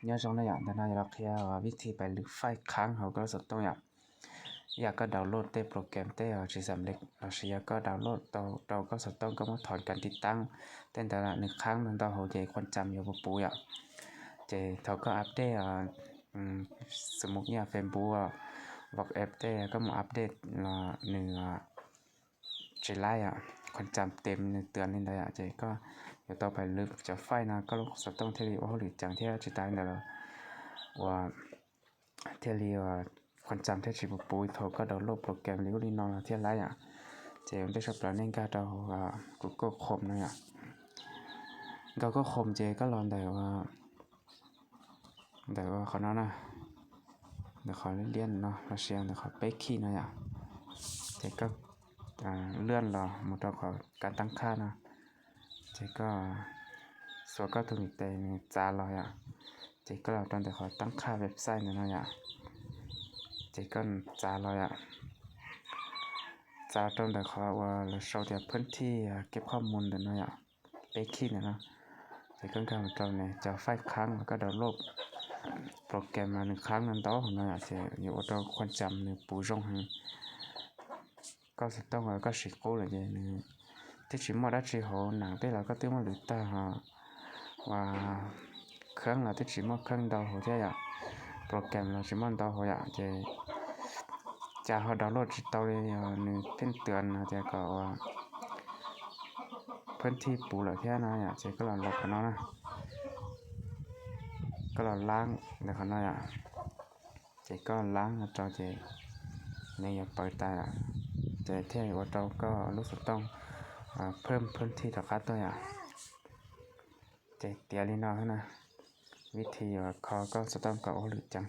Nyob zoo na yom, ntawm no yuav los qhia vib thi pais lwm faij qhaab hauv koj lub xov tooj yom. Ib yam koj download tej program tej tsis xam lej lossis yog koj download tau rau koj xov tooj koj muab thov kas tiv taab tej ntawd nws qhaab ntau hauv ces khuam tsam yuav puv puv yom. Ces thaum koj update, xws mus ib yam Facebook, WhatsApp tej koj mus update los nws tsis laib yom, khuam tsam tes nws twv li ntawd yom. Ces koj yuav tau pais lwv cov faij no koj lub xov tooj thiaj li ua hauj lwm ceev thiab tsis tas li ntawd los ua thiaj li khuam tsam thiaj tsis puv puv thaum koj download program li ub li no los thiaj laib yom. Ces ua ntej tshaj plaws nej nkag rau Google Chrome no yom. Nkag Google Chrome ces koj los ntawm ntawm qhov no na, ntawm qhov liab liab no lossis ntawm qhov peb khij no yom. Ces koj lwaj los mus rau qhov kas taab khaj no, ces koj xuas koj tus ntiv tes nws txav los yom. Ces koj los rau ntawm qhov taab khaj website ntawm no yom. Ces koj txav los yom, txav rau ntawm qhov uas lawv sau tias phwb thij keb qhoj mus ntawm no yom, peb khij ntawm no. Ces koj nkag mus rau ne cov faij qhaab uas koj download program los nws qhaab no ntau no yom, ces yuav ua rau khuam tsam nws puv zoo heev. Koj xov tooj uas koj siv qub lawm ces nws twb tsis muaj dab tsi hauv, nam tej los koj twb muab lwv tag, uas kheeb los twb tsis muaj kheeb ntau hauv thiab yom, program los tsis muaj ntau hauv yom. Ces cas ho download tsis tau li, nws pheej twv no tias kom ua phwb thij puv lawm thiab no yom. Ces koj los los qhov no na, koj los laab ntawm qhov no yom. Ces koj laab no rau ces nws yuav pawv tas, ces thiaj ua rau koj lub xov tooj phwb phwb thij rov qab tuaj yom. Ces tiav li no na, vib thi uas kho koj xov tooj kom ua hauj lwm ceev.